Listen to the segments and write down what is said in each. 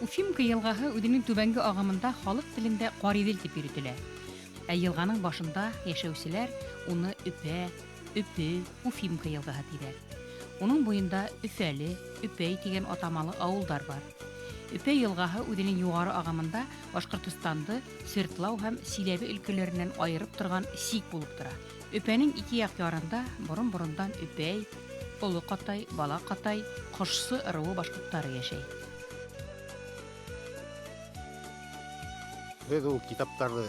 Уфимка елғаһы үҙенең түбәнге ағымында халыҡ телендә Ҡариҙел тип йөрөтөлә. Ә йылғаның башында йәшәүселәр уны Өпә, Өпө, Уфимка йылғаһы тиҙәр. Уның буйында Өфәле, Өпәй тигән атамалы ауылдар бар. Өпә йылғаһы үҙенең юғары ағымында Башҡортостанды Свердлау һәм Силәбе өлкәләренән айырып торған сик булып тора. Өпәнең ике яҡ ярында борон-борондан Өпәй, Оло Ҡатай, Бала Ҡатай, Ҡошсо ырыуы башҡорттары йәшәй. Беҙ ул китаптарҙы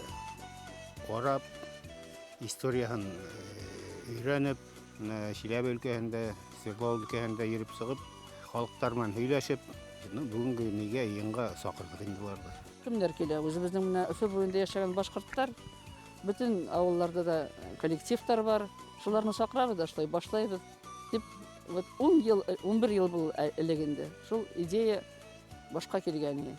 ҡарап, историяһын өйрәнеп, Силәбе өлкәһендә, Свердлау өлкәһендә йөрөп сығып, халыҡтар менән һөйләшеп, бөгөнгө нигә йыйынға саҡырҙыҡ инде уларҙы. Кемдәр килә? Үҙебеҙҙең менә Өфө буйында йәшәгән башҡорттар, бөтөн ауылларҙа да коллективтар бар. Шуларны саҡырабыҙ ҙа шулай башлайбыҙ тип, вот 10 йыл, 11 йыл был элек инде. Шул идея башҡа килгән ине.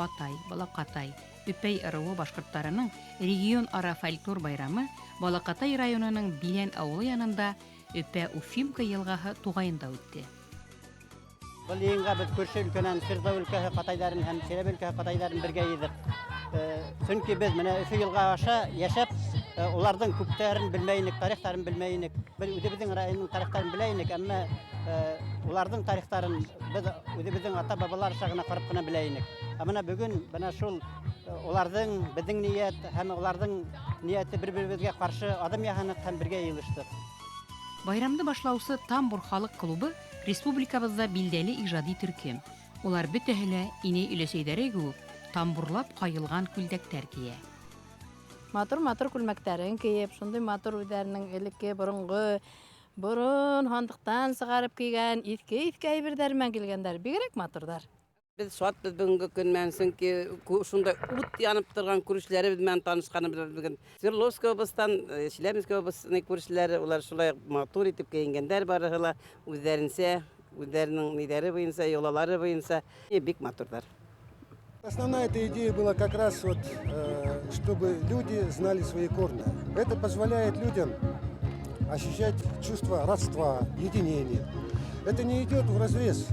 Ҡатай, Балаҡатай, Өпәй ырыуы башҡорттарының регион-ара фольклор байрамы Балаҡатай районының Билән ауылы янында Өпә-Уфимка йылғаһы туғайында үтте. Был йыйынға беҙ күрше өлкәнән Свердлау өлкәһе ҡатайҙарын һәм Силәбе өлкәһе ҡатайҙарын бергә йыйҙыҡ. Сөнки беҙ менә Өфө йылға аша йәшәп, уларҙың күптәрен белмәй инек, тарихтарын белмәй инек. Беҙ үҙебеҙҙең районның тарихтарын белә инек, әммә уларҙың тарихтарын беҙ үҙебеҙҙең ата-бабалар аша ғына ҡарап ҡына белә инек. Ә бына бөгөн бына шул уларҙың, беҙҙең ниәт һәм уларҙың ниәте бер-беребеҙгә ҡаршы аҙым яһаныҡ һәм бергә йыйылыштыҡ. Байрамды башлаусы Тамбур халыҡ клубы республикабыҙҙа билдәле ижади төркөм. Улар бөтәһе лә инәй-өләсәйҙәре кеүек тамбурлап ҡайылған күлдәктәр кейә. Матур-матур күлмәктәрен кейеп, шундай матур үҙҙәренең элекке боронғо борон һандыҡтан сығарып кейгән иҫке-иҫке әйберҙәр менән килгәндәр, бигерәк матурҙар. Беҙ шатбыҙ бөгөнгө көн менән, сөнки шундай ут янып торған күршеләребеҙ менән танышҡаныбыҙ бөгөн. Свердловск областан, Челябинск областының күршеләре, улар шулай матур итеп кейенгәндәр барыһы ла үҙҙәренсә, үҙҙәренең ниҙәре буйынса, йолалары буйынса, бик матурҙар. Основная эта идея была как раз вот, чтобы люди знали свои корни. Это позволяет людям ощущать чувство родства, единения. Это не идет вразрез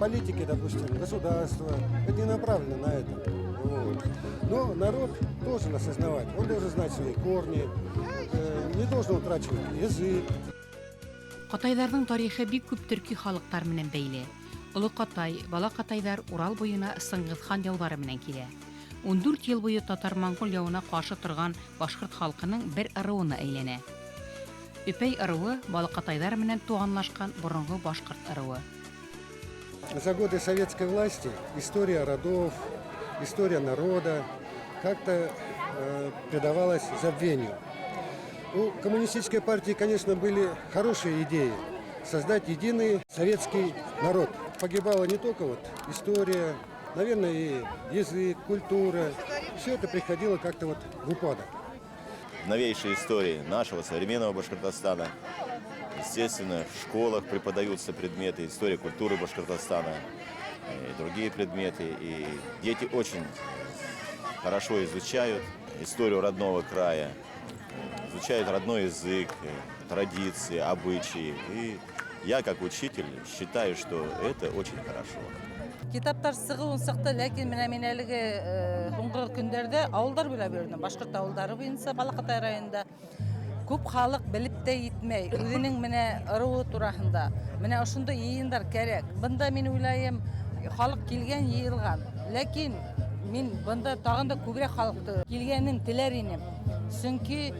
политики, допустим, государства. Это не направлено на это. Вот. Но народ должен осознавать, он должен знать свои корни, не должен утрачивать язык. Ҡатайҙарҙың тарихы бик күп төрки халыҡтар менән бәйле. Оло Ҡатай, Бала Ҡатайҙар Урал буйына Сыңғыҙхан яуҙары менән килә. 14 йыл буйы татар-монгол яуына ҡаршы торған башҡорт халҡының бер ырыуына әйләнә. Өпәй ырыуы Балаҡатайҙар менән туғанлашҡан боронғо башҡорт ырыуы. За годы советской власти история родов, история народа как-то предавалась забвению. У коммунистической партии, конечно, были хорошие идеи создать единый советский народ. Погибала не только вот история, наверное, и язык, культура. Все это приходило как-то вот в упадок. В новейшей истории нашего современного Башкортостана, естественно, в школах преподаются предметы истории культуры Башкортостана и другие предметы. И дети очень хорошо изучают историю родного края, изучают родной язык, традиции, обычаи. И я, как учитель, считаю, что это очень хорошо. Китаптар сығыуын сыҡты, ләкин менә мин әлеге һуңғы көндәрҙә ауылдар буйлап йөрөнөм. Башҡорт ауылдары буйынса Балаҡатай районында күп халыҡ белеп тә етмәй үҙенең менә ырыуы тураһында. Менә ошондай йыйындар кәрәк. Бында мин уйлайым, халыҡ килгән, йыйылған. Ләкин мин бында тағын да күберәк халыҡты килгәнен теләр инем. Сөнки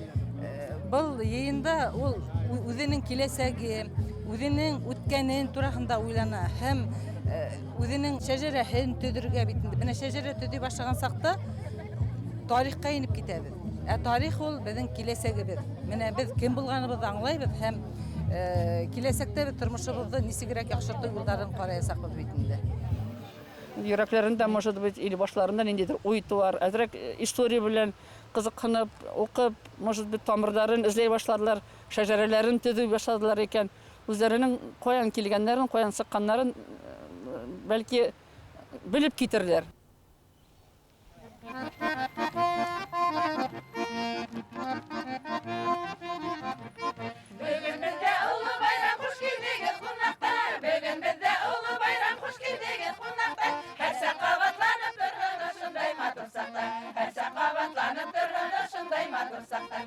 был йыйында ул үҙенең киләсәге, үҙенең үткәнен тураһында уйлана һәм үҙенең шәжәрәһен төҙөргә бит инде. Менә шәжәрә төҙөй башлаған саҡта тарихҡа инеп китәбеҙ. Ә тарих ул беҙҙең киләсәгебеҙ. Менә беҙ кем булғаныбыҙҙы аңлайбыҙ һәм киләсәктә беҙ тормошобоҙҙо нисегерәк яҡшыртыу юлдарын ҡараясаҡбыҙ бит инде. Йөрәкләрендә, может быть, или башларында ниндәйҙер уй тыуар, әҙерәк история белән ҡыҙыҡһынып, уҡып, может быть, тамырҙарын эҙләй башларҙылар, шәжәрәләрен төҙөй башладылар икән. Үҙҙәренең ҡаян килгәндәрен, ҡаян сыҡҡаннарын Бәлки белеп китерләр. Бөгөн беҙҙә оло байрам, хуш килдегеҙ, ҡунаҡтар. Бөгөн беҙҙә оло байрам, хуш килдегеҙ, ҡунаҡтар. Һәр саҡ ҡабатланып торһон ошондай матур саҡтар. Һәр саҡ ҡабатланып торһон ошондай матур саҡтар.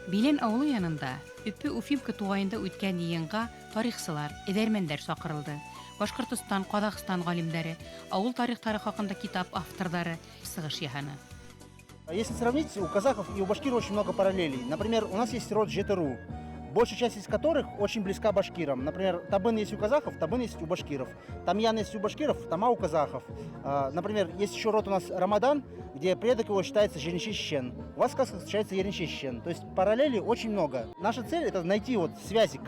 Билән ауылы янында Өпө Уфимка туғайында үткән йыйынға тарихсылар, эҙәрмәндәр саҡырылды. Башҡортостан, Ҡаҙағстан ғалимдары, ауыл тарихтары хаҡында китап авторҙары сығыш яһаны. Если сравнить, у казахов и у башкир очень много параллелей. Например, у нас есть род Жетыру, большая часть из которых очень близка башкирам. Например, табын есть у казахов, табын есть у башкиров. Тамьян есть у башкиров, тама у казахов. Например, есть еще род у нас Рамадан, где предок его считается Жеренчищен. У вас в сказках встречается Еренчищен. То есть параллелей очень много. Наша цель — это найти вот связи,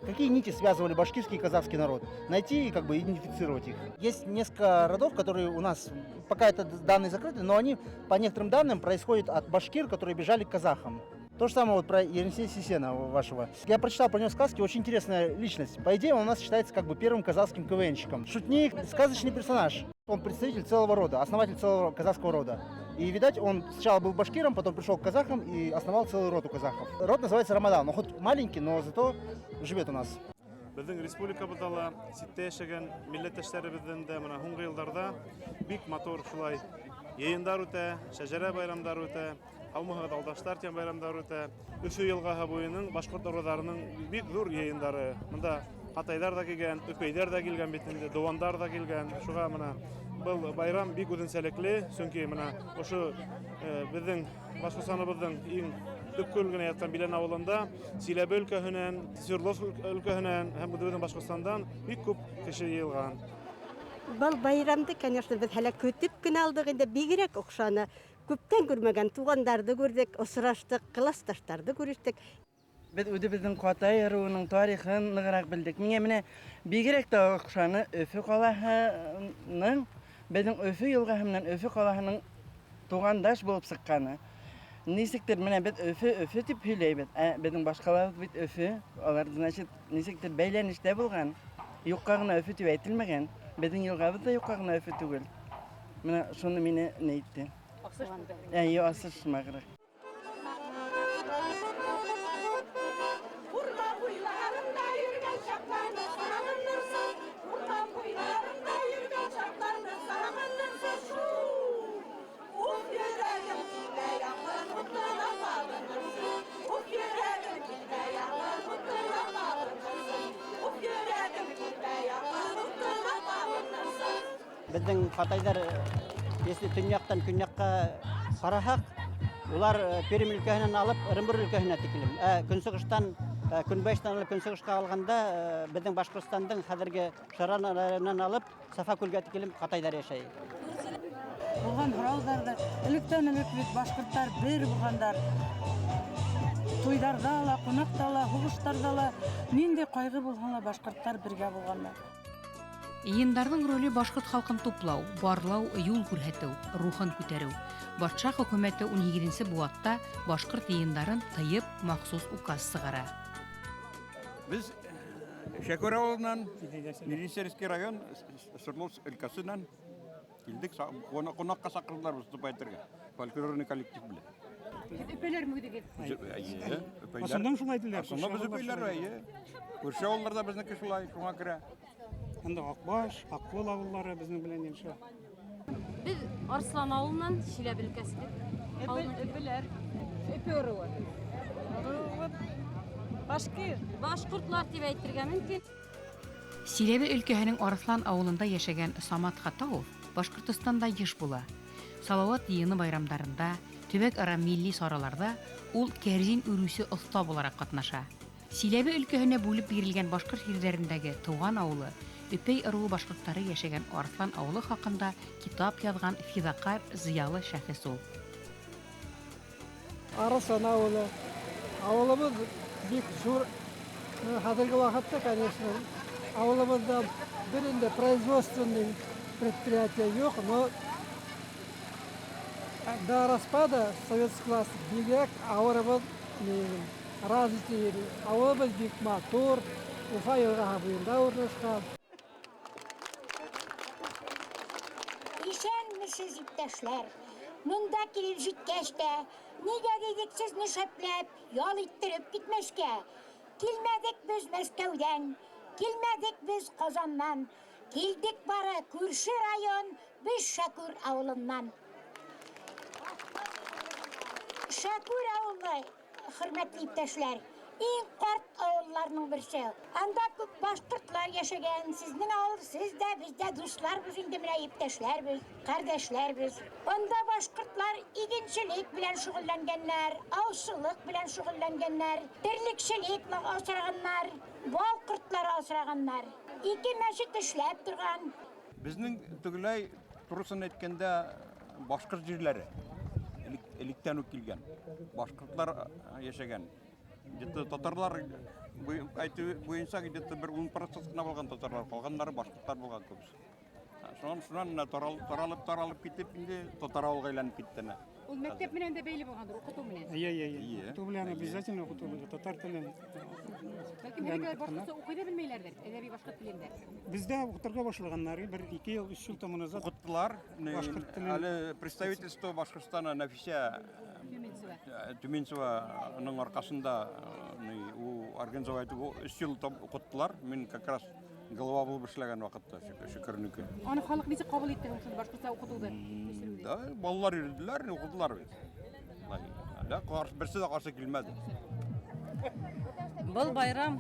какие нити связывали башкирский и казахский народ. Найти и как бы идентифицировать их. Есть несколько родов, которые у нас, пока это данные закрыты, но они по некоторым данным происходят от башкир, которые бежали к казахам. То же самое вот про Еренсея Сисена вашего. Я прочитал про него сказки, очень интересная личность. По идее, он у нас считается как бы первым казахским КВНщиком. Шутник, сказочный персонаж. Он представитель целого рода, основатель целого казахского рода. И, видать, он сначала был башкиром, потом пришел к казахам и основал целый род у казахов. Род называется Рамадан. Он хоть маленький, но зато живет у нас. Беҙҙең республикабыҙҙа ла ситтә йәшәгән милләттәштәребеҙҙең дә мына һуңғы йылдарҙа бик матур шулай йыйындар үтә, шәжәрә байрамдары үтә, һаумыһығыҙ алдаштар тигән байрамдар үтә. Өфө йылғаһы буйының башҡорт ырыуҙарының бик ҙур йыйындары. Бында ҡатайҙар ҙа килгән, өпәйҙәр ҙә килгән бит инде, дыуандар ҙа килгән. Шуға мына был байрам бик үҙенсәлекле, сөнки мына ошо беҙҙең Башҡортостаныбыҙҙың иң төпкөл генә ятҡан Билән ауылында Силәбе өлкәһенән, Свердловск өлкәһенән һәм үҙебеҙҙең Башҡортостандан бик күп кеше йыйылған. Был байрамды, конечно, беҙ әле көтөп кенә алдыҡ инде, бигерәк оҡшаны. Күптән күрмәгән туғандарҙы күрҙек, осраштыҡ, классташтарҙы күрештек. Беҙ үҙебеҙҙең Ҡатай ырыуының тарихын нығыраҡ белдек. Миңә менә бигерәк тә оҡшаны Өфө ҡалаһының, беҙҙең Өфө йылғаһы менән Өфө ҡалаһының туғандаш булып сыҡҡаны. Нисектер менә беҙ Өфө, Өфө тип һөйләйбеҙ. Ә беҙҙең башҡалабыҙ бит Өфө. Алар, значит, нисектер бәйләнештә булған. Юҡҡа ғына Өфө тип әйтелмәгән. Беҙҙең йылғабыҙ ҙа юҡҡа ғына Өфө түгел. Менә шуны мине ни итте? Әйе, асышмағыраҡ. Урман буйларында йөргән чакларны сагынырсың, урман буйларында йөргән чакларны сагынырсың. Шу, уф, йөрәгем килә якын утына кабынырсың. Уф, йөрәгем килә якын утына кабынырсың. Уф, йөрәгем килә якын утына кабынырсың. Беҙҙең ҡатайҙар, если төньяҡтан көньяҡҡа ҡараһаҡ, улар Пермь өлкәһенән алып Ырымбур өлкәһенә тиклем. Ә көнсығыштан, көнбайыштан алып көнсығышҡа алғанда, беҙҙең Башҡортостандың хәҙерге Шаран районынан алып Сафакүлгә тиклем ҡатайҙар йәшәй. Булған һорауҙарҙы электән элек бит башҡорттар бер булғандар. Туйҙарҙа ла, ҡунаҡта ла, һуғыштарҙа ла, ниндәй ҡайғы булһа ла башҡорттар бергә булғандар. Йыйындарҙың роле башҡорт халҡын туплау, барлау, юл күрһәтеү, рухын күтәреү. Батша хөкүмәте 17 быуатта башҡорт йыйындарын тыйып махсус указ сығара. Беҙ Шәкүр ауылынан, Нижнесергский район, Свердловск өлкәсенән килдек, ҡунаҡҡа саҡырҙылар выступать итергә. Фольклорный коллектив белән. Өпәләрме үҙегеҙ? Әйе, өпәйләр. Асылдан шулай тиләр. Асылдан беҙ өпәйләр, әйе. Күрше ауылдар ҙа беҙҙеке шулай, шуңа күрә. Анда Аҡбаш, Аҡҡол ауылдары беҙҙең белән йәнәшә. Беҙ Арыҫлан ауылынан, Силәбе өлкәсе. Өпөләр. Өпө ырыуы. Башкир. Башҡортлар тип әйтергә мөмкин. Силәбе өлкәһенең Арыҫлан ауылында йәшәгән Самат Хатауов Башҡортостанда йыш була. Салауат йыйыны байрамдарында, төбәк-ара милли сараларҙа ул кәрзин үреүсе оҫта булараҡ ҡатнаша. Силәбе өлкәһенә бүлеп бирелгән башҡорт ерҙәрендәге тыуған ауылы Өпәй ырыуы башҡорттары йәшәгән Арыҫлан ауылы хаҡында китап яҙған фиҙаҡар, зыялы шәхес ул. Арыҫлан ауылы. Ауылыбыҙ бик ҙур. Хәҙерге ваҡытта, конечно, ауылыбыҙҙа бер инде производственный предприятие юҡ, но до распада советской власти бигерәк ауылыбыҙ развитие. Ауылыбыҙ бик матур, Уфа йылғаһы буйында урынлашҡан. Исәнмесез, иптәшләр. Монда килеп җиткәч тә, нигә дидек сезне шәпләп, ял иттереп китмәскә? Килмәдек без Мәскәүдән, килмәдек без Казаннан. Килдек бары күрше район, без Шәкүр авылыннан. Шәкүр авылы, хөрмәтле иптәшләр, иң карт авылларның берсе. Анда күп башкортлар яшәгән. Сезнең авыл, сез дә, без дә дусларбыз инде менә иптәшләрбез, кардәшләрбез. Анда башкортлар игенчелек белән шөгыльләнгәннәр, аучылык белән шөгыльләнгәннәр, терлекчелек асраганнар, бал кортлары асраганнар. Ике мәчет эшләп торган. Безнең тегеләй, турысын әйткәндә, башкорт җирләре электән үк килгән. Башкортлар яшәгән. Где-то татарлар әйтү буенча где-то бер 10% кына булган татарлар, калганнары башкортлар булган күбесе. Шуннан менә таралып, таралып китеп, инде татар авылга әйләнеп китте әнә. Ул мәктәп менән дә бәйле булгандыр, укыту менән. Әйе, әйе, әйе. Укыту белән обязательно укыту белән татар телен. Бәлки әлеге башкортча укый да белмәйләрдер, әдәби башкорт телендә. Бездә укытырга башлаганнар бер 2 ел, 3 ел тому назад. Укыттылар. Башкорт телен. Әле представительство Башкортстана Нәфисә Тюменцеваның аркасында ул организовать 3 ел укыттылар. Мин как раз голова булып эшләгән вакытта, шөкернеке. Аны халык ничек кабул итте шул башкортча укытуды? Да, балалар йөрделәр, укыдылар бит. Да, берсе дә каршы килмәде. Был байрам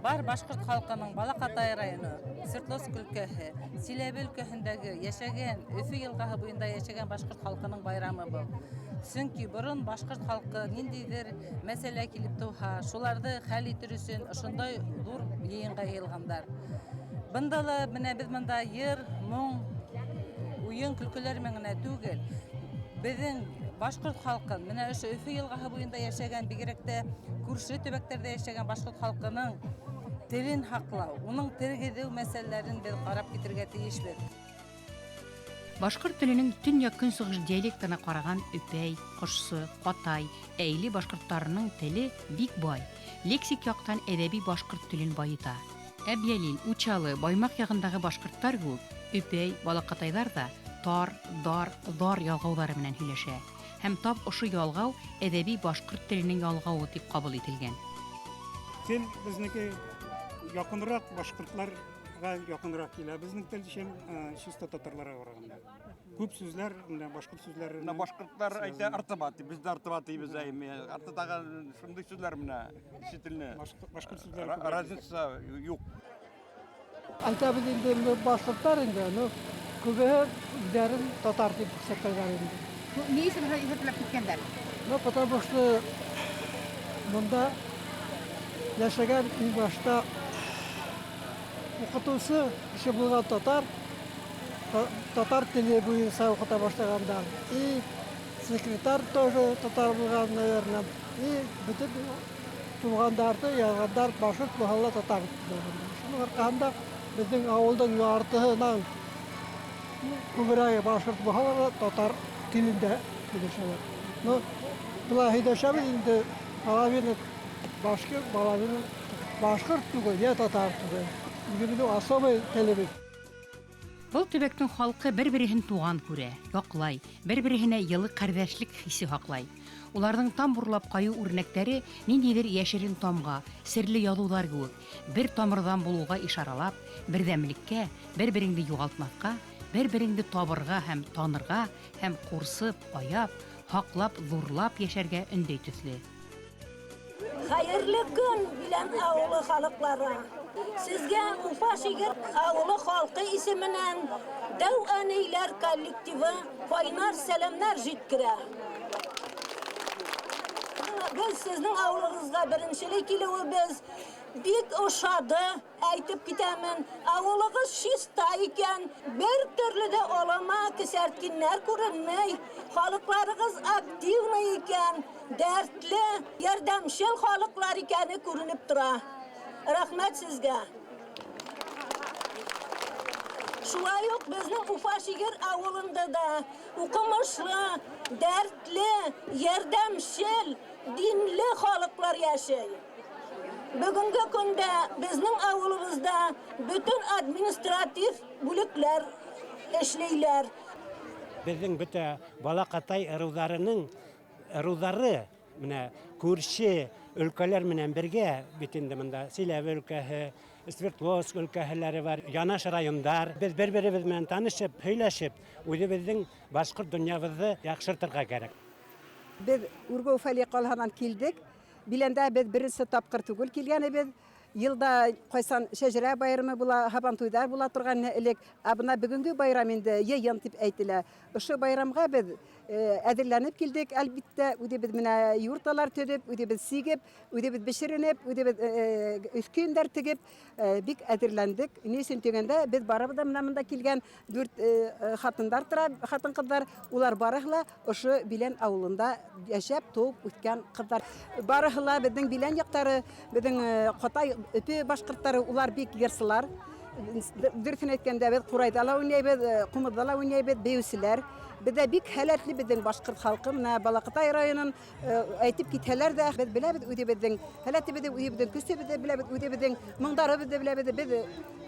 бар башкорт халкының Балакатай районы, Свердловск өлкәһе, Силәбе өлкәһендәге яшәгән, Өфө елгаһы буенда яшәгән башкорт халкының байрамы был. Сөнки борын башкорт халкы ниндәйҙер мәсьәлә килеп тыуһа, шуларҙы хәл итер өсөн ошондай ҙур йыйынға йыйылғандар. Бында ла менә беҙ бында йыр, моң, уйын, көлкөләр менән генә түгел. Беҙҙең башҡорт халҡын, менә ошо Өфө йылғаһы буйында йәшәгән, бигерәк тә күрше төбәктәрҙә йәшәгән башҡорт халҡының телен һаҡлау, уның тергеҙеү мәсьәләләрен беҙ ҡарап китергә тейешбеҙ. Башҡорт теленең төньяҡ-көнсығыш диалектына ҡараған Өпәй, Ҡошсо, Ҡатай, Әйле башҡорттарының теле бик бай. Лексик яҡтан әҙәби башҡорт телен байыта. Әбйәлил, Учалы, Баймаҡ яғындағы башҡорттар кеүек Өпәй, Балаҡатайҙар ҙа тар, дар, ҙар ялғауҙары менән һөйләшә. Һәм тап ошо ялғау әҙәби башҡорт теленең ялғауы тип ҡабул ителгән. Тел беҙҙеке яҡынраҡ башҡортларға яҡынраҡ килә. Беҙҙең тел чем чисто татарларға ҡарағанда. Күп сүзләр, менә башҡорт сүзләре. Менә башҡортлар әйтә артыба дип, беҙ дә артыба тибеҙ әйме. Артыдагы шундый сүзләр менә ишетелне. Башҡорт сүзләре күп. Разница юк. Әйтәбеҙ инде, башҡорттар инде, ну, күбеһе үҙҙәрен татар тип иҫәпләйҙәр инде. Ни өсөн иҫәпләп киткәндәр? Ну, потому что бында йәшәгән иң башта уҡытыусы кеше булған татар, татар теле буйынса уҡыта башлағандар. И секретарь тоже татар булған, наверное. И бөтөн туғандарҙы яҙғандар башҡорт булһа ла татар булғандар. Шуның арҡаһында беҙҙең ауылдың яртыһынан күберәге башҡорт булһа ла татар телендә һөйләшәләр. Ну, былай һөйләшәбеҙ инде, половина башҡорт, половина башҡорт түгел, йә татар түгел. Үҙебеҙҙең особый телебеҙ. Был төбәктең халҡы бер-береһен туған күрә, яҡлай, бер-береһенә йылы ҡәрҙәшлек хисе һаҡлай. Уларҙың тамбурлап ҡайыу үрнәктәре ниндәйҙер йәшерен тамға, серле яҙыуҙар кеүек, бер тамырҙан булыуға ишаралап, берҙәмлеккә, бер-береңде юғалтмаҫҡа, бер-береңде табырға һәм танырға һәм ҡурсып, аяп, һаҡлап, ҙурлап йәшәргә өндәй төҫлө. Хәйерле көн, Билән ауылы халыҡлары! Сезгә Уфа Шигер ауылы халҡы исеменән Дәү әниләр коллективы ҡайнар сәләмнәр еткерә. Беҙ сезнең ауылығыҙға беренселек килеүебеҙ бик ошады, әйтеп китәмен. Ауылығыҙ чиста икән, бер төрлө дә алама кесәрткеннәр күренмәй. Халыҡларығыҙ активный икән, дәртле, ярҙамсыл халыҡлар икәне күренеп тора. Рәхмәт сезгә. Шулай уҡ беҙҙең Уфа Шигер ауылында да уҡымышлы, дәртле, ярҙамсыл, динле халыҡлар йәшәй. Бөгөнгө көндә беҙҙең ауылыбыҙҙа бөтөн административ бүлектәр эшләйләр. Беҙҙең бөтә Балаҡатай ырыуҙарының ырыуҙары менә күрше өлкәләр менән бергә бит инде бында Силәбе өлкәһе, Свердловск өлкәһеләре бар, янаш райондар. Беҙ бер-беребеҙ менән танышып, һөйләшеп, үҙебеҙҙең башҡорт донъябыҙҙы яҡшыртырға кәрәк. Беҙ Үргә Уфалей ҡалаһынан килдек. Биләндә беҙ беренсе тапҡыр түгел килгәнебеҙ. Йылда ҡайсан шәжәрә байрамы була, һабантуйҙар була торған элек. Ә бына бөгөнгө байрам инде йыйын тип әйтелә. Ошо байрамға беҙ әҙерләнеп килдек, әлбиттә, үҙебеҙ менә юрталар төҙөп, үҙебеҙ сигеп, үҙебеҙ бешеренеп, үҙебеҙ өҫ кейемдәр тегеп, бик әҙерләндек. Ни өсөн тигәндә, беҙ барыбыҙ да менә бында килгән дүрт хатындар тора, хатын-ҡыҙҙар, улар барыһы ла ошо Билән ауылында йәшәп, тыуып үҫкән ҡыҙҙар. Барыһы ла беҙҙең Билән яҡтары, беҙҙең Ҡатай Өфө башҡорттары, улар бик йырсылар. Дөрөҫөн әйткәндә, беҙ ҡурайҙа ла уйнайбыҙ, ҡумыҙҙа ла уйнайбыҙ, бейеүселәр. Беҙҙә бик һәләтле беҙҙең башҡорт халҡы, менә Балаҡатай районын әйтеп китһәләр ҙә, беҙ беләбеҙ үҙебеҙҙең һәләтебеҙҙе, үҙебеҙҙең көсөбөҙҙө беләбеҙ, үҙебеҙҙең моңдарыбыҙҙы беләбеҙ. Беҙ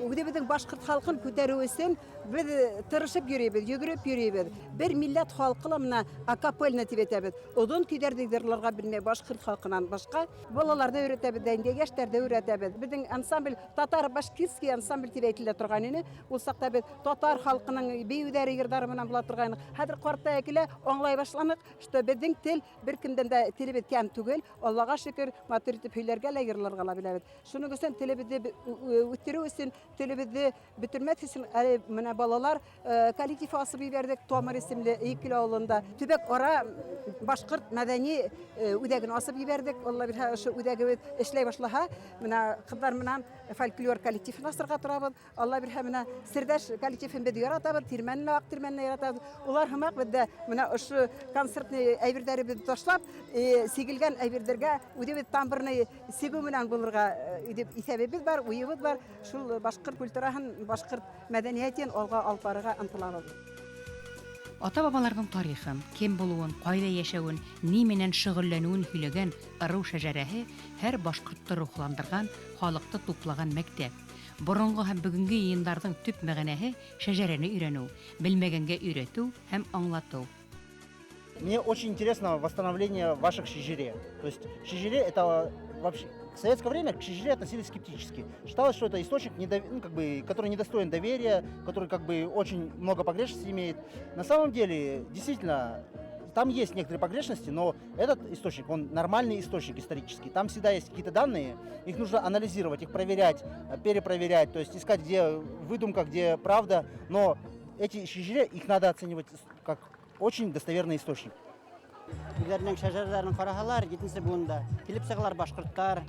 үҙебеҙҙең башҡорт халҡын күтәреү өсөн беҙ тырышып йөрөйбөҙ, йүгереп йөрөйбөҙ. Бер милләт халҡы ла менә акапельно тип әйтәбеҙ. Оҙон көйҙәрҙе йырларға белмәй башҡорт халҡынан башҡа. Балаларҙы өйрәтәбеҙ ҙә инде, йәштәрҙе өйрәтәбеҙ. Беҙҙең ансамбль татар-башкирский ансамбль тип әйтелә торған ине. Ул саҡта беҙ татар халҡының бейеүҙәре, йырҙары менән була торғайныҡ. Хәҙер ҡартая килә, аңлай башланыҡ, что беҙҙең тел бер кемдән дә телебеҙ кәм түгел. Аллаға шөкөр, матур итеп һөйләргә лә, йырларға ла беләбеҙ. Шуның өсөн телебеҙҙе үҫтереү өсөн, телебеҙҙе бөтөрмәҫ өсөн әле менә балалар коллективы асып ебәрҙек Томар исемле Икел ауылында. Төбәк ара башҡорт мәҙәни үҙәген асып ебәрҙек. Алла бирһә, ошо үҙәгебеҙ эшләй башлаһа, менә ҡыҙҙар менән фольклор коллективын асырға торабыҙ. Алла бирһә, менә Серҙәш коллективын беҙ яратабыҙ, Тирмәнле, Аҡ Тирмәнле яратабыҙ. Улар һымаҡ беҙҙә менә ошо концертный әйберҙәребеҙҙе ташлап, сигелгән әйберҙәргә үҙебеҙ тамбырны сигеү менән булырға дип иҫәбебеҙ бар, уйыбыҙ бар. Шул башҡорт культураһын, башҡорт мәҙәниәтен алға алып барырға ынтылабыҙ. Ата-бабаларҙың тарихын, кем булыуын, ҡайҙа йәшәүен, ни менән шөғөлләнеүен һөйләгән ырыу шәжәрәһе һәр башҡортто рухландырған, халыҡты туплаған мәктәп. Боронғо һәм бөгөнгө йыйындарҙың төп мәғәнәһе шәжәрәне өйрәнеү, белмәгәнгә өйрәтеү һәм аңлатыу. Мне очень интересно восстановление ваших шежире. То есть шежире это вообще... В советское время к шежире относились скептически. Считалось, что это источник, ну, как бы, который недостоин доверия, который как бы очень много погрешностей имеет. На самом деле, действительно, там есть некоторые погрешности, но этот источник, он нормальный источник исторический. Там всегда есть какие-то данные, их нужно анализировать, их проверять, перепроверять, то есть искать, где выдумка, где правда. Но эти шежире, их надо оценивать как очень достоверный источник. Үҙҙәренең шәжәрәләрен ҡараһалар, етенсе быуында килеп сығалар башҡорттар.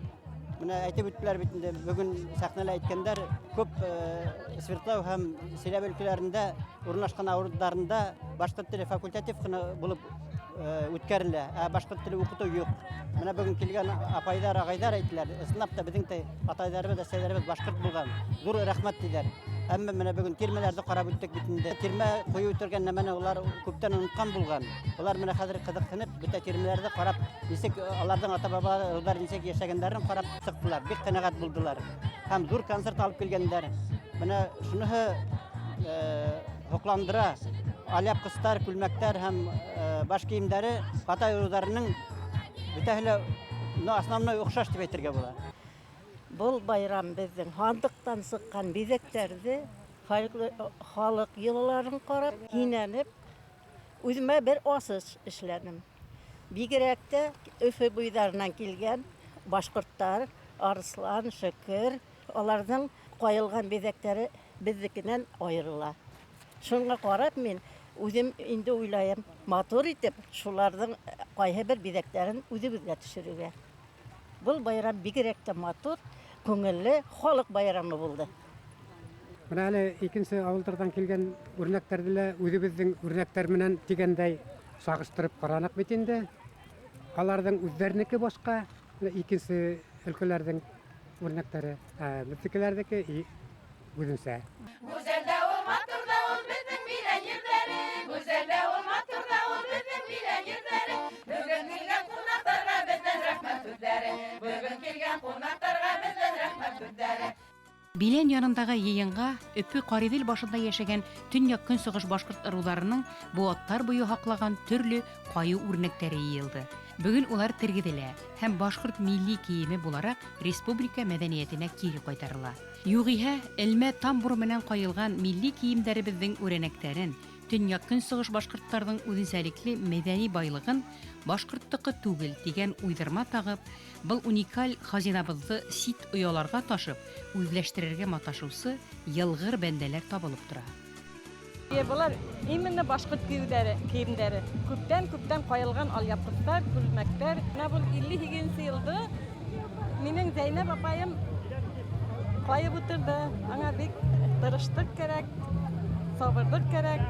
Менә әйтеп үттеләр бит инде, бөгөн сәхнәлә әйткәндәр, күп Свердлов һәм Силәбе өлкәләрендә урынлашҡан ауылдарында башҡорт теле факультатив ҡына булып үткәрелә, ә башҡорт теле уҡытыу юҡ. Менә бөгөн килгән апайҙар, ағайҙар әйттеләр, ысынлап та беҙҙең атайҙарыбыҙ, әсәйҙәребеҙ башҡорт булған. Ҙур рәхмәт тиҙәр. Әммә менә бөгөн тирмәләрҙе ҡарап үттек бит инде. Тирмә ҡуйыу торған нәмәне улар күптән онотҡан булған. Улар менә хәҙер ҡыҙыҡһынып, бөтә тирмәләрҙе ҡарап, нисек аларҙың ата-бабалары нисек йәшәгәндәрен ҡарап сыҡтылар, бик ҡәнәғәт булдылар. Һәм ҙур концерт алып килгәндәр. Менә шуныһы һоҡландыра. Алъяпҡыстар, күлмәктәр һәм баш кейемдәре Ҡатай ырыуҙарының бөтәһе лә, ну, основной оҡшаш тип әйтергә була. Был байрам беҙҙең һандыҡтан сыҡҡан биҙәктәрҙе, халыҡ йолаларын ҡарап, кинәнеп, үҙемә бер асыш эшләнем. Бигерәк тә Өфө буйҙарынан килгән башҡорттар, Арыслан, Шөкөр, аларҙың ҡайылған биҙәктәре беҙҙекенән айырыла. Шуңа ҡарап мин үҙем инде уйлайым, матур итеп шуларҙың ҡайһы бер биҙәктәрен үҙебеҙгә төшөрөргә. Был байрам бигерәк тә матур, күңелле халыҡ байрамы булды. Бына әле икенсе ауылдарҙан килгән үрнәктәрҙе лә үҙебеҙҙең үрнәктәр менән тигәндәй сағыштырып ҡараныҡ бит инде. Аларҙың үҙҙәренеке башҡа, менә икенсе өлкәләрҙең үрнәктәре, ә беҙҙекеләрҙеке үҙенсә. Гүзәл дә ул, матур да ул беҙҙең Билән ерҙәре. Гүзәл дә ул, матур да ул беҙҙең Билән ерҙәре. Бөгөн килгән ҡунаҡтарға беҙҙән рәхмәт һүҙҙәре. Бөгөн килгән ҡунаҡтарға беҙҙән рәхмәт һүҙҙәре. Билән янындагы йыйынға Өпө Ҡариҙел башында йәшәгән төньяҡ-көнсығыш башҡорт ырыуҙарының быуаттар буйы һаҡлаған төрлө ҡайыу үрнәктәре йыйылды. Бөгөн улар тергеҙелә һәм башҡорт милли кейеме булараҡ республика мәҙәниәтенә кире ҡайтарыла. Юғиһә, элмә тамбур менән ҡайылған милли кейемдәребеҙҙең үрәнәктәрен, төньяҡ-көнсығыш башҡорттарҙың үҙенсәлекле мәҙәни байлығын башҡорттоҡо түгел тигән уйҙырма тағып, был уникаль хазинабыҙҙы сит ояларға ташып, үҙләштерергә маташыусы йылғыр бәндәләр табылып тора. Былар именно башҡорт кейемдәре, кейемдәре. Күптән-күптән ҡайылған алъяпҡыстар, күлмәктәр. Менә был 58 йылды минең Зәйнәб апайым ҡайып ултырҙы. Аңа бик тырышлыҡ кәрәк, сабырлыҡ кәрәк.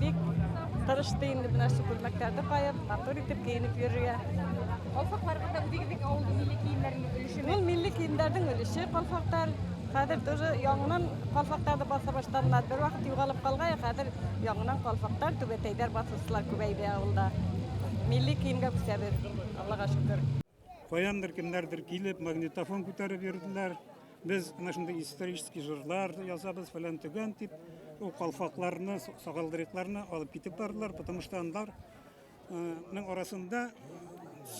Бик тырышты инде менә шу күлмәктәрҙе ҡайып, матур итеп кейенеп йөрөргә. Ҡалфаҡларығыҙ ҙа үҙегеҙҙең ауылдың милли кейемдәренең өлөшөмө? Ул милли кейемдәрҙең өлөшө ҡалфаҡтар. Хәҙер тоже яңынан ҡалфаҡтарҙы баҫа башланылар. Бер ваҡыт юғалып ҡалғай, хәҙер яңынан ҡалфаҡтар, түбәтәйҙәр баҫыусылар күбәйҙе ауылда. Милли кейемгә күсәбеҙ, Аллаға шөкөр. Ҡаяндыр кемдәрҙер килеп, магнитофон күтәреп йөрөделәр. Беҙ менә шундай исторический йырлар язабыҙ, фәлән төгән тип, ул ҡалфаҡларны, сағалдырыҡларны алып китеп барҙылар, потому что андар ның арасында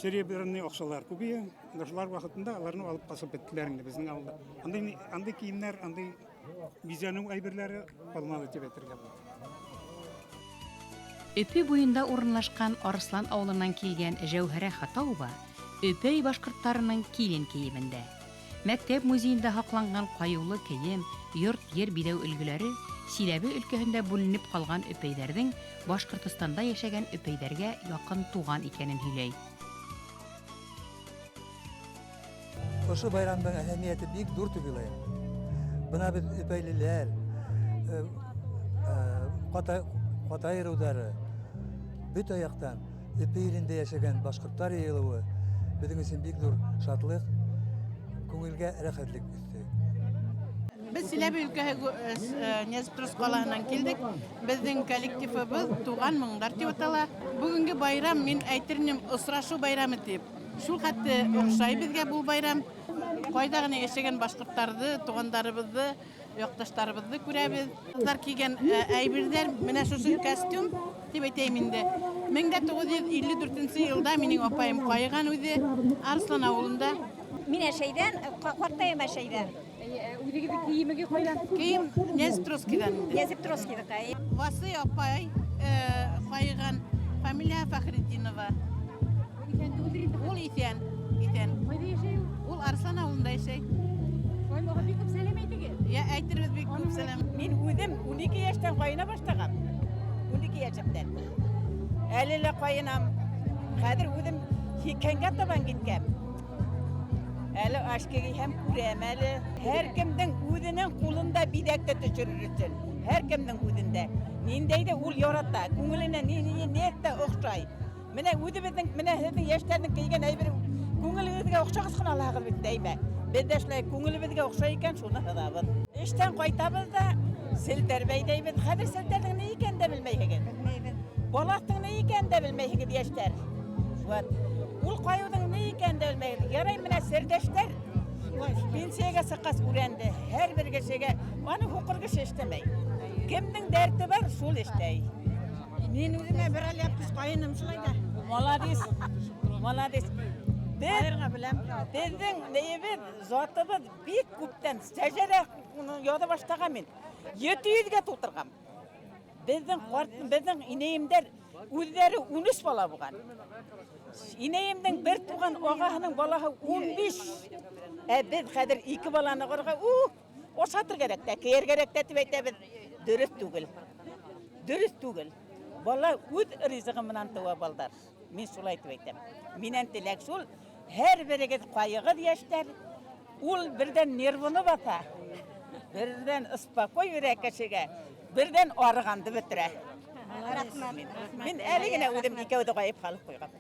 серебряный аҡсалар күбәйә. Шулар ваҡытында аларны алып ҡасып бөттөләр инде беҙҙең ауылда. Андай андай кейемдәр, андай бизәнеү әйберләре ҡалманы тип әйтергә була. Өпө буйында урынлашҡан Арыслан ауылынан килгән Жәүһәрә Хатауова Өпөй башҡорттарының килен кейемендә. Мәктәп музейында һаҡланған ҡайыулы кейем, йорт-ер биҙәү өлгөләре Силәбе өлкәһендә бүленеп ҡалған өпөйҙәрҙең Башҡортостанда йәшәгән өпөйҙәргә яҡын туған икәнен һөйләй. Ошо байрамдың әһәмиәте бик ҙур тип уйлайым. Бына беҙ өпәйлеләр, Ҡатай ырыуҙары, бөтә яҡтан Өпө илендә йәшәгән башҡорттар йыйылыуы беҙҙең өсөн бик ҙур шатлыҡ, күңелгә рәхәтлек өҫтәй. Беҙ Силәбе өлкәһе Нязепетровск ҡалаһынан килдек. Беҙҙең коллективыбыҙ Туған моңдар тип атала. Бөгөнгө байрам, мин әйтер инем, осрашыу байрамы тип. Шул хәтле оҡшай беҙгә был байрам. Ҡайҙа ғына йәшәгән башҡорттарҙы, туғандарыбыҙҙы, яҡташтарыбыҙҙы күрәбеҙ. Ҡыҙҙар кейгән әйберҙәр, менә шушы костюм тип әйтәйем инде. 1954 йылда минең апайым ҡайыған үҙе Арыслан ауылында. Мин Әшәйҙән, ҡартайым Әшәйҙән. Үҙегеҙҙең кейемегеҙ ҡайҙан? Кейем Нязепетровскийҙан инде. Нязепетровскийҙыҡы. Васый апай ҡайыған, фамилия Фәхретдинова. Ул иҫән, иҫән. Ҡайҙа йәшәй ул? Ул Арыслан ауылында йәшәй. Уға бик күп сәләм әйтегеҙ. Йә, әйтербеҙ бик күп сәләм. Мин үҙем 12 йәштән ҡайына башлағам. 12 йәшемдән. Әле лә ҡайынам. Хәҙер үҙем һикһәнгә табан киткән. Әле ашкеге һәм күрәм әле. Һәр кемдең үҙенең ҡулында биҙәкте төшөрөр өсөн. Һәр кемдең үҙендә. Ниндәй ҙә ул ярата, күңеленә ни тә оҡшай. Менә үҙебеҙҙең, менә һеҙҙең йәштәрҙең кейгән әйбер күңелегеҙгә оҡшағас ҡына алаһығыҙ бит, әймә. Беҙ ҙә шулай күңелебеҙгә оҡшай икән, шуны һыҙабыҙ. Эштән ҡайтабыҙ ҙа селтәр бәйләйбеҙ. Хәҙер селтәрҙең ни икәнен дә белмәйһегеҙ. Белмәйбеҙ. Балаҫтың ни икәнен дә белмәйһегеҙ, йәштәр. Вот. Ул ҡайыуҙың ни икәнен дә белмәйһегеҙ. Ярай менә серҙәштәр пенсияға сыҡҡас өйрәнде. Һәр бер кешегә аны һуҡыр кеше эшләмәй. Кемдең дәрте бар, шул эшләй. Мин үҙемә бер алъяпҡыс ҡайыным шулай ҙа. Молодец. Молодец. Беҙ, Айырға беләм. Беҙҙең нейебеҙ, затыбыҙ бик күптән шәжәрә яҙа башлаған мин. 700-гә тултырған. Беҙҙең ҡарт, беҙҙең инәйемдәр үҙҙәре 13 бала булған. Инәйемдең бер туған ағаһының балаһы 15. Ә беҙ хәҙер ике баланы ҡарға, ашатыр кәрәк тә, кейер кәрәк тә тип әйтәбеҙ. Дөрөҫ түгел. Дөрөҫ түгел. Бала үҙ ризығы менән тыуа балдар. Мин шулай тип әйтәм. Минән теләк шул, һәр берегеҙ ҡайығыҙ йәштәр, ул берҙән нервыны баҫа, берҙән спокой бирә кешегә, берҙән арығанды бөтөрә. Рәхмәт. Мин әле генә үҙем икәүҙе ҡайып һалып ҡуйғам.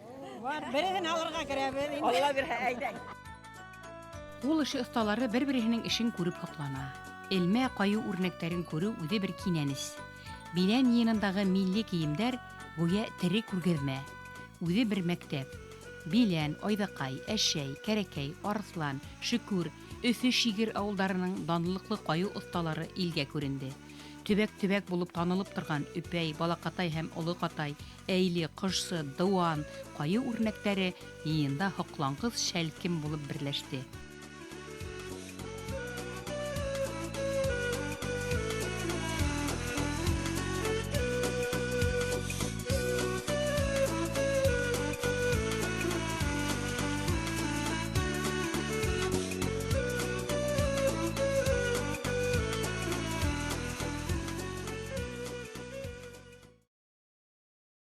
Береһен алырға керәбеҙ инде. Алла бирһә, әйҙә. Ҡул эше оҫталары бер-береһенең эшен күреп һоҡлана. Элмә ҡайыу үрнәктәрен күреү үҙе бер кинәнес. Билән йыйынындағы милли кейемдәр гүйә тере күргәҙмә. Үҙе бер мәктәп. Билән, Айҙаҡай, Әшәй, Кәрәкәй, Арыҫлан, Шөкүр, Өфө Шигер ауылдарының данлыҡлы ҡайыу оҫталары илгә күренде. Төбәк-төбәк булып танылып торған Өпәй, Балаҡатай һәм Оло Ҡатай, Әйле, Ҡошсо, Дыуан, ҡайыу үрнәктәре йыйында һоҡланғыс шәлкем булып берләште.